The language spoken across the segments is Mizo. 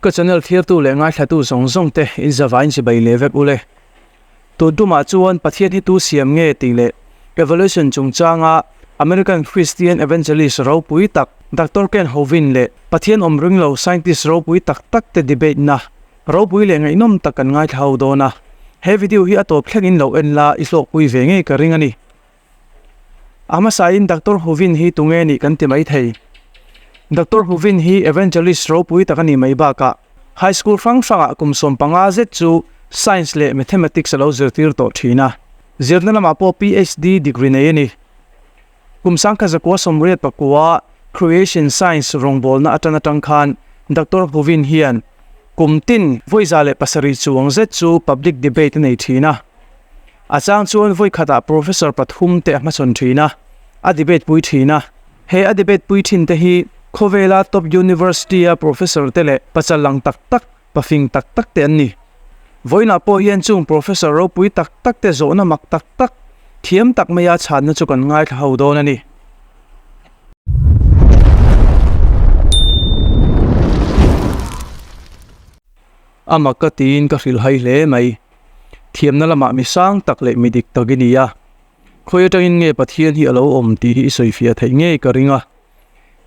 Ka channel thirtu leh ngaithlatu zawng zawng te in zavain chibai leh vek ule. Tun tumah chuan Pathian hi tu siam nge tih leh evolution chungchanga American Christian evangelist ropui tak Doctor Ken Hovin leh Pathian awm ring lo scientist ropui tak tak te debate na ropui leh ngaihnawm tak kan ngaithla ho dawn a. He video hi a tawp thlengin lo en la i hlawkpui ve ngei ka ring a ni. A hmasain Doctor Hovin hi tunge nih kan ti mai thei. Doctor Hovin hi evangelist ropui tak a nih mai bakah high school hrang hrangah kum 15 zet chu Science leh Mathematics a lo zirtir tawh thin a. Zirna lamah pawh PhD degree nei a ni. Kum 1989 Creation Science rawngbawlna atan atang khan Doctor Hovin hian kum tin vawi 107 chuang zet chu public debate a nei thin a. A chang chuan vawi khatah professor pathum te a hmachhawn thin a, a debate pui thin a. He a debate pui thin te hi khawvela top university a professor te leh pachal lang tak tak, pafing tak tak te an ni. Vawiinah pawh hian chung professor ropui tak tak te zawhna mak tak tak, thiam tak maia chhanna chu kan ngaithla ho dawn a ni. A mak ka tiin ka hrilhhai hle mai. Thiamna lamah mi sang tak leh mi dik tak i ni a. Khawi atangin nge Pathian hi a lo awm tih hi i sawifiah theih ngei ka ring a.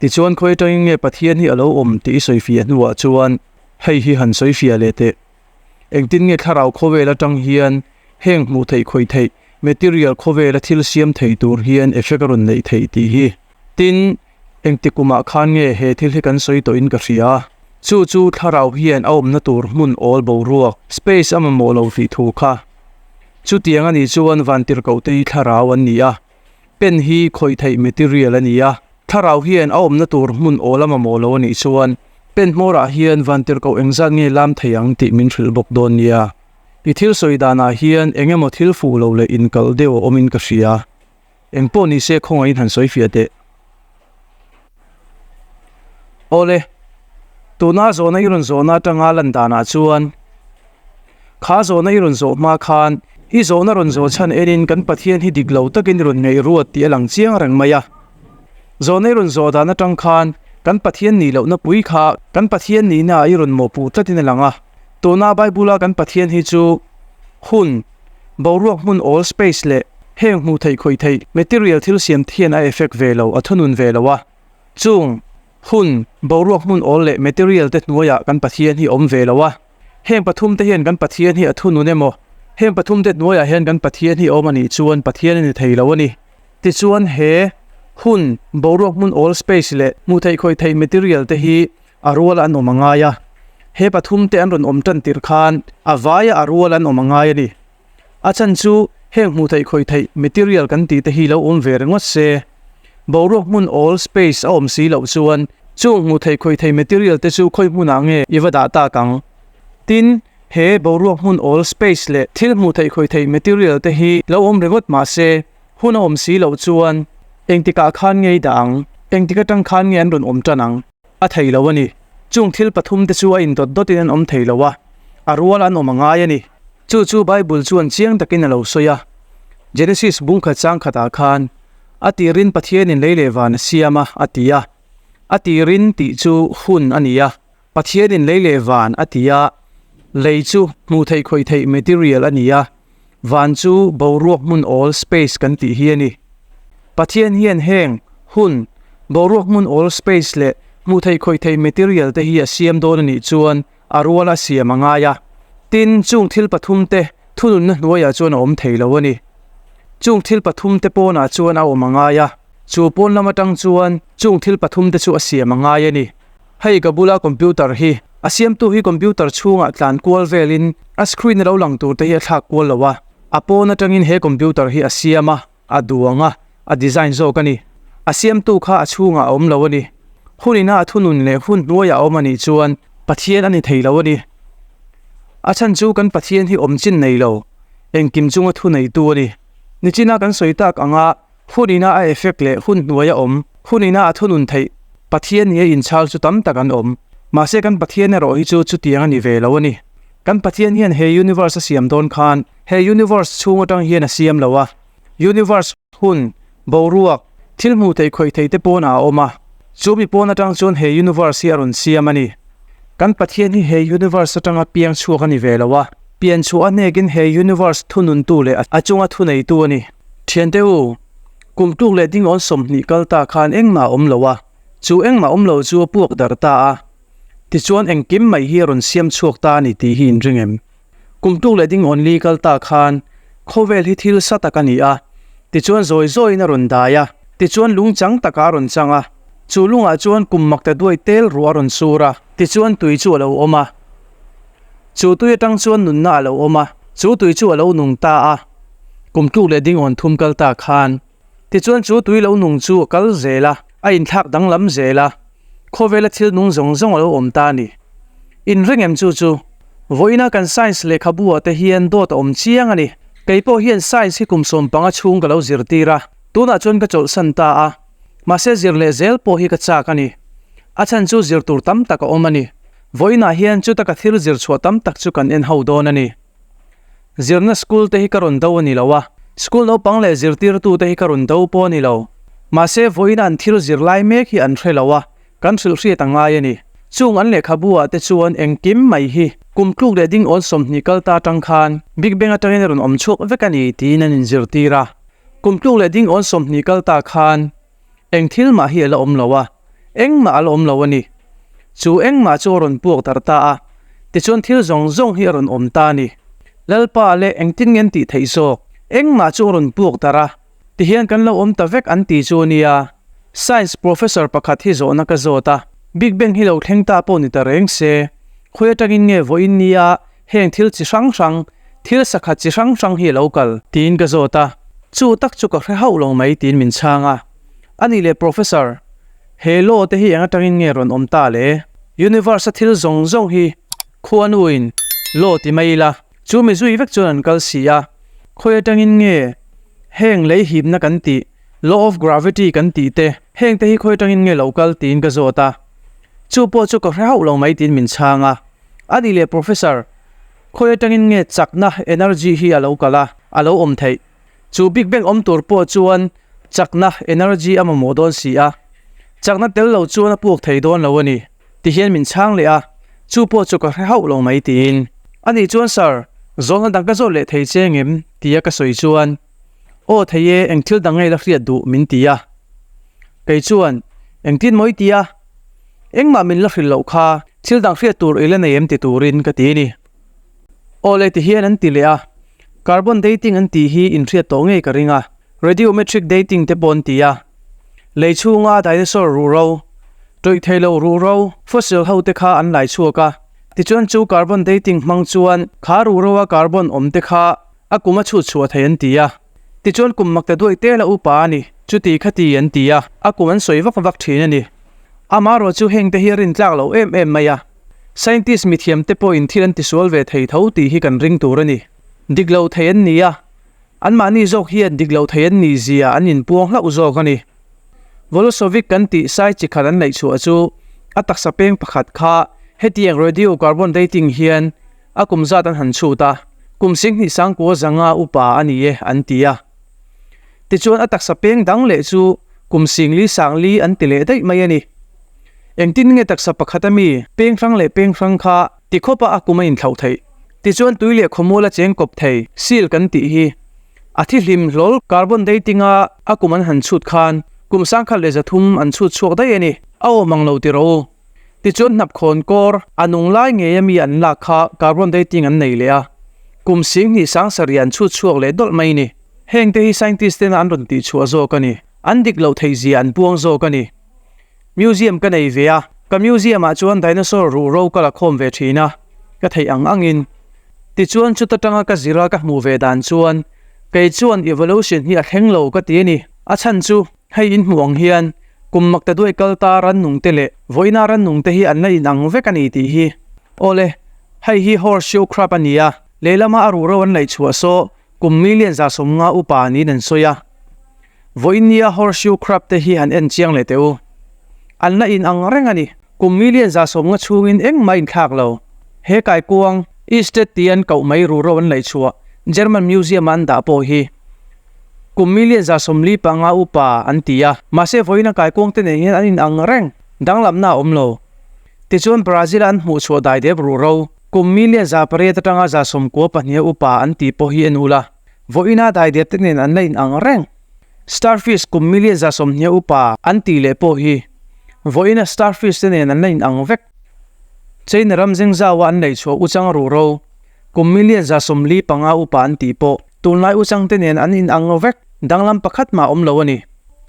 Tichuan khawi atangin nge Pathian hi a lo awm tih i sawifiah hnuah chuan hei hi han sawifiah leh teh. Engtin nge thlarau khawvel atang hian heng hmuh theih khawih theih material khawvela thil siam thei tur hian effect a rawn neih theih tih hi. Tin, engti kumah khan nge he thil hi kan sawi tawhin ka hria. Chu chu thlarau hian a awmna tur hmun awl boruak, space, a mamawh lo tih thu kha. Chutiang a nih chuan vantirhkohte hi thlarau an ni a, pen hi khawih theih material a ni a. Thlarau hian a awmna tur hmun awl a mamawh lo a nih chuan pen hmawrah hian vantirhkoh engzat nge lam thei ang tih min hrilh bawk dawn nia. I thil sawi danah hian eng emaw thil fuh lo leh inkalh deuh a awmin ka hria. Eng pawh ni se khawngaihin han sawi fiah teh. Awle, tuna zawhna i rawn zawhna atanga lan danah chuan kha zawhna i rawn zawh hma khan i zawhna rawn zawh chhan enin kan Pathian hi dik lo takin i rawn ngaihruat tih a lang chiang reng mai a. Zawhna i rawn zawh dan atang khan kan Pathian nih lohna pui kha kan Pathian nihna ah i rawn mawhpuh tlatin a lang a. Tuna Bible-a kan Pathian hi chu hun, Boruak hmun awl space leh heng hmuh theih khawih theih material thil siam thian a effect ve lo, a thunun ve lo a. Chung, hun, boruak hmun awl leh material te hnuaiah kan Pathian hi awm ve lo a. Heng pathum te hian kan Pathian hi a thunun emaw, heng pathum te hnuaiah hian kan Pathian hi awm a nih chuan Pathian a ni thei lo a ni. Tichuan he, hun, boruak hmun awl space leh hmuh theih khawih theih material te hi A rual an awm a ngai a. He pathum te an rawn awm tan tirh khan a vaia a rual an awm a ngai a ni. A chhan chu heng hmuh theih khawih theih material kan tih te hi lo awm ve ringawt se. Boruak hmun awl space a awm si loh chuan chung hmuh theih khawih theih material te chu khawi hmunah nge i va dah tak ang? Tin, he boruak hmun awl space leh thil hmuh theih khawih theih material te hi lo awm ringawt mah se hun a awm si loh chuan engtikah khan nge i dah ang? Engtik atang khan nge an rawn awm tan ang? A thei lo a ni. Chung thil pathum te chu a indawt dawtin an awm thei lo a, a rual an awm a ngai a ni. Chu chu Bible chuan chiang takin a lo sawi a. Genesis bungkhat chang khatah khan, A tirin Pathianin lei leh van a siam a, a ti a. A tirin tih chu hun a ni a. Pathianin lei leh van a ti a. Lei chu hmuh theih khawih theih material a ni a. Van chu boruak hmun awl space kan tih hi a ni. Pathian hian heng, hun, boruak hmun awl space leh hmuh theih khawih theih material te hi a siam dawn a nih chuan a rual a siam a ngai a. Tin, chung thil pathum te thununna hnuaiah chuan a awm thei lo a ni. Chung thil pathum te pawnah chuan a awm a ngai a, chu pawn lam atang chuan chung thil pathum te chu a siam a ngai a ni. Hei ka bula computer hi a siamtu hi computer chhungah tlan kual velin a screen a lo lang tur te hi a thlak kual lo a, a pawn atangin he computer hi a siam a, a duang a, a design zawk a ni. A siamtu kha a chhungah a awm lo a ni. Hun ina a thunun leh hun hnuaiah a awm a nih chuan Pathian a ni thei lo a ni. A chhan chu kan Pathian hi awm chin nei lo, engkim chunga thu neitu a ni. Nichina kan sawi tak anga Hun ina a effect leh hun hnuai a awm, hun ina a thunun theih, Pathian ni a inchhal chu tam tak an awm. Mahse kan Pathian erawh hi chu chutiang a ni ve lo a ni. Kan Pathian hian he universe a siam dawn khan he universe chhung atang hian a siam lo a. Universe, hun, boruak, thil hmuh theih khawih theih te pawnah a awm a. Chu mi pawn atang chuan he universe hi a rawn siam a ni. Kan Pathian hi he universe atanga piang chhuak a ni ve lo a, pian chhuah a hnekin he universe thununtu leh a chunga thuneitu a ni. Thiante u, kum tluk leh dingawn 20 kal ta khan engmah a awm lo a, chu engmah awm lo chu a puak darh ta a, tichuan engkim mai hi a rawn siam chhuak ta a ni tih hi in ring em? Kum tluk leh dingawn li kal ta khan khawvel hi thil sa tak a ni a, tichuan zawi zawiin a rawn dai a, tichuan lung chang takah a rawn chang a, chu lungah chuan kum makta duai tel ruah a rawn sur a, tichuan tui chu a lo awm a, chu tui atang chuan nunna a lo awm a, chu tui chu a lo nung ta a, kum tluk leh dingawn thum kal ta khan. Tichuan chu tui lo nung chu a kal zel a, a inthlak danglam zel a, khawvela thil nung zawng zawng a lo awm ta a ni. Inreng em chu chu? Vawiina kan science lehkhabu ah te hian dawt a awm chiang a ni. Kei pawh hian science hi kum 15 chhung ka lo zirtir a, tunah chuan ka chawlhsan ta a. Mahse zir leh zel pawh hi ka chak a ni. A chhan chu zir tur tam tak a awm a ni. Vawiinah hian chuta ka thil zir chhuah tam tak chu kan en ho dawn a ni. Zirna school te hi ka rawn do a ni lo a, school naupang leh zirtirtu te hi ka rawn do pawh a ni lo. Mahse vawiin an thil zir lai mek hi an hre lo a, kan hrilh hriat a ngai a ni. Chung an lehkhabu ah te chuan engkim mai hi kum tluk leh ding awn 20 kal ta atang khan Big Bang atangin a rawn awm chhuak vek a ni tiin an inzirtir a. Kum tluk leh ding awn 20 kal ta khan Eng thil mah hi a la awm lo a, engmah a la awm lo a ni. Chu engmah chu a rawn puak darh ta a, tichuan thil zawng zawng hi a rawn awm ta a ni. Lalpa leh engtin nge an tih theih zawk? Engmah chu a rawn puak darh a, tihian kan lo awm ta vek an ti chu a nia. Science professor pakhat hi zawhna ka zawt a, Big Bang hi lo thleng ta pawh ni ta reng se, khawi atangin nge vawiin nia heng thil chi hrang hrang, thil sakhat chi hrang hrang hi a lo kal? Tiin ka zawt a, chu tak chu ka hre hauh lo mai tiin min chhang a. A nih leh Professor, he law te hi eng atangin nge rawn awm ta le? Universe a thil zawng zawng hi khuanuin law ti mai ila, chu mi zui vek chuan an kal si a, khawi atangin nge heng lei hipna kan tih, law of gravity kan tih te, heng te hi khawi atangin nge lo kal tiin ka zawt a. Chu pawh chu ka hre hauh lo mai tiin min chhang a. A nih leh Professor, khawi atangin nge chakna, energy, hi a lo kal a, a lo awm theih? Chu Big Bang awm tur pawh chuan chakna, energy, a mamawh dawn si a. Chakna tel lo chuan a puak thei dawn lo a ni, ti hian min chhang leh a, chu pawh chu ka hre hauh lo mai tiin. A nih chuan Sir, zawhna dang ka zawt leh thei che ngem? tia ka sawi chuan, Aw thei e, eng thil dang ngei la hriat duh min ti a. Kei chuan, Engtin maw i ti a? Engmah min la hrilh loh kha, thil dang hriat tur i la nei em ti turin ka ti a ni. Aw le ti hian an ti leh a, carbon dating an tih hi inhriat tawh ngei ka ring a, radiometric dating te pawh an ti a. Lei chhunga dinosaur ruhro, tawih thei lo ruhro, fossil ho te kha an lai chhuak a, tichuan chu carbon dating hmang chuan kha ruhroa carbon awm te kha a kum a chhut chhuah thei an ti a. Tichuan kum makta duaih tel a upa a ni, chuti khati an ti a, a kum an sawi vak vak thin a ni. Amaherawh chu hengte hi a rintlak loh em em mai a, scientist mithiam te pawhin thil an tisual ve thei tho tih hi kan ring tur a ni. Dik lo thei an ni a, anmahni zawk hian dik lo thei an nih zia an inpuang hlauh zawk a ni. Volosovic kan tih sai chi khat an neih chhuah chu a taksa peng pakhat kha hetiang radio carbon dating hian A kum zat an han chhut a, kum 20 sangkua zanga upa a ni e an ti a. Tichuan a taksa peng dang leh chu kum 40 sangli an ti leh daih mai a ni. Engtin nge taksa pakhat a mi peng hrang leh peng hrang kha ti khawpa a kum a inthlauh theih? Tichuan tui leh khawmual a cheng kawp thei, seal kan tih hi. A thi hlim hlawl carbon dating a a kum an han chhut khan kum 1300 an chhut chhuak daih a ni. A awm ang lo ti rawh u. Tichuan hnapkhawn kawr a nung lai ngei a mi an lak kha carbon dating an nei leh a, kum 20 sangsarih an chhut chhuak leh dawlh mai ni. Heng te hi scientist tena an rawn tih chhuah zawk a ni. An dik loh theih zia an puang zawk a ni. Museum ka nei ve a, ka museum ah chuan dinosaur ruhro ka la khawm ve thin a, ka theih ang angin. Tichuan chuta tanga ka zira ka hmuh ve dan chuan kei chuan evolution hi a thleng lo ka ti a ni. A chhan chu hei in hmuh ang hian Kum makta duai kal ta rannung te leh vawiina rannung te hi an la inang vek a ni tih hi. Awle, hei hi horseshoe crab a ni a, lehlama a ruhro an laih chhuah saw kum million 150 upa niin an sawi a. Vawiin nia horseshoe crab te hi han en chiang leh teh u. An la inang reng a ni. Kum million 150 chhungin engmah inthlak lo. He kaikuang, Easted tia an koh mai ruhro an laih chhuah German Museum-a an dah pawh hi Kum million 45 upa an ti a, mahse vawiin a kaikuangte nen hian an inang reng, danglamna a awm lo. Tichuan Brazil-a an hmuhchhuah daidep ruhro, kum million 800 atanga 98 upa an tih pawh hi en ula, vawiina daidep te nen an la inang reng. Starfish kum million 20 upa an tih leh pawh hi vawiina starfish te nen an la inang vek. China ram zengzaua an laihchhuah uchang ruhro, kum million 45 upa an tih pawh tunlai uchang te nen an inang vek, danglam pakhat mah awm lo a ni.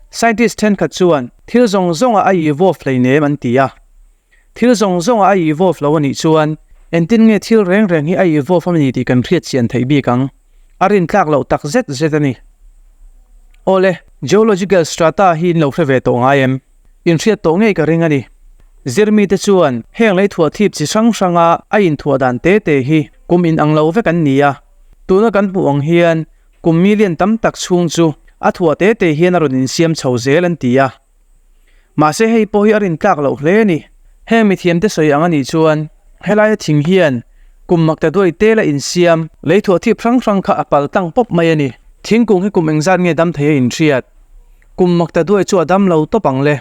Scientist thenkhat chuan thil zawng zawnga a evolve hleinem an ti a. Thil zawng zawnga a evolve lo a nih chuan engtin nge thil reng reng hi a evolve a ni tih kan hriat chian theih bik ang? A rintlak loh tak zet zet a ni. Awle, geological strata hi in lo hre ve tawh ngai em? In hriat tawh ngei ka ring a ni. Zirmite chuan heng lei thuah thip chi hrang hranga a inthuah dan te te hi kum inang lo vek an ni a. Tuna kan hmuh ang hian kum million tam tak chhung chu a thuah te te hian a rawn insiam chho zel an ti a. Mahse hei pawh hi a rin tlak loh hle a ni. Heng mithiamte sawi ang a nih chuan helaia thing hian kum mak ta duai tel a insiam lei thuah thip hrang hrang kha a pal tlang pawp mai a ni. Thingkung hi kum engzat nge dam thei a inhriat? Kum mak ta duai chu a dam lo tawp ang le.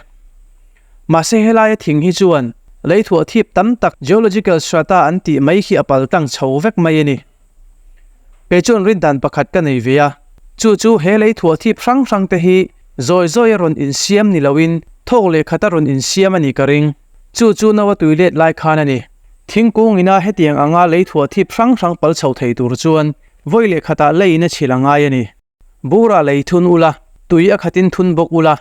Mahse helaia thing hi chuan lei thuah thip tam tak geological strata an tih mai khi a pal tlang chho vek mai a ni. Kei chuan rindan pakhat ka nei ve a, chu chu he lei thuah thip hrang hrang te hi zawi zawi a rawn insiam ni loin thawk leh khat a rawn insiam a nih ka ring. Chu chu no a tui let lai khan a ni. Thingkung ina hetiang anga lei thuah thip hrang hrang pal chho thei tur chuan vawi leh khatah leiin a chhilh a ngai a ni. Bura lei thun ula, tui a khatin thun bawk ula,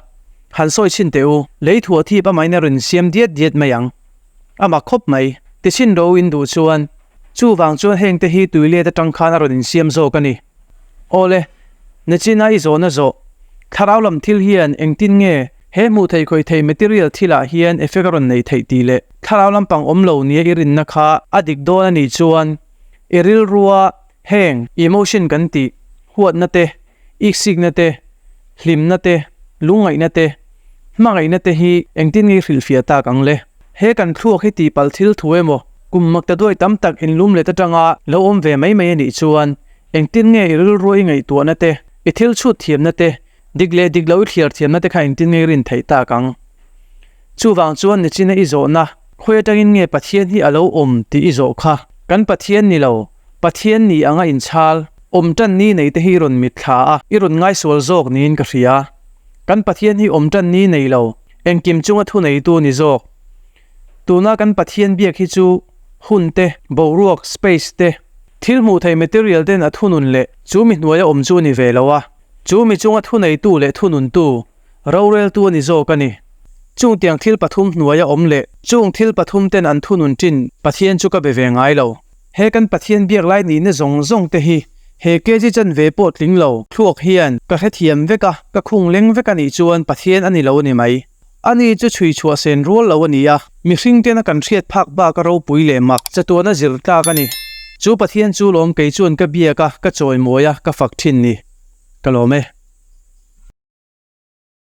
han sawi chhin teh u, lei thuah thip a main a rawn siam diat diat mai ang. A mak khawp mai, ti chhin ro in duh chuan, chuvang chuan heng te hi tui let atang khan a rawn insiam zawk a ni. Awle, Nachina i zawhna zawh, thlarau lam thil hian engtin nge he hmuh theih khawih theih material thilah hian effect a rawn nei theih tih leh thlarau lampang awm lo nia i rinna kha a dik dawn a nih chuan i rilrua Heng emotion kan tih, huatna te, iksikna te, hlimna te, lungngaihna te, hmangaihna te hi engtin nge i hrilhfiah tak ang le? He kan thluak hi tihpalh thil thu emaw, kum makta duai tam tak inlum let atanga lo awm ve mai mai a nih chuan engtin nge i rilrua i ngaihtuahna te, i thil chhut thiamna te, dik leh dik lo i thliar thiamna te kha engtin nge i rin theih tak ang? Chuvang chuan nichina i zawhna, khawi atangin nge Pathian hi a lo awm tih i zawh kha, kan Pathian ni lo, Pathian ni anga inchhal, awm tan ni nei te hi i rawn mitthla a, i rawn ngaisual zawk niin ka hria. Kan Pathian hi awm tan ni nei lo, engkim chunga thuneitu ni zawk. Tuna kan Pathian biak hi chu hun te, boruak, space, te, thil hmuh theih material ten a thunun leh chu mi hnuaia awm chu a ni ve lo a, chu mi chunga thuneitu leh thununtu, roreltu a ni zawk a ni. Chungtiang thil pathum hnuaia awm leh chung thil pathum ten an thunun ṭin Pathian chu ka be ve ngai lo. He kan Pathian biak lai nihna zawng zawng te hi he kg chanve pawh tling lo thluak hian ka hrethiam vek a, ka khung leng vek a nih chuan Pathian a ni lo a ni mai. Ani chu chhui chhuah sen rual lo a ni a, mihring tena kan hriat phak bak a ropui leh mak chatuana zir tlak a ni. Chu Pathian chu lawm kei chuan ka biak a, ka chawimawi a, ka fak thin ni. Ka lawm e.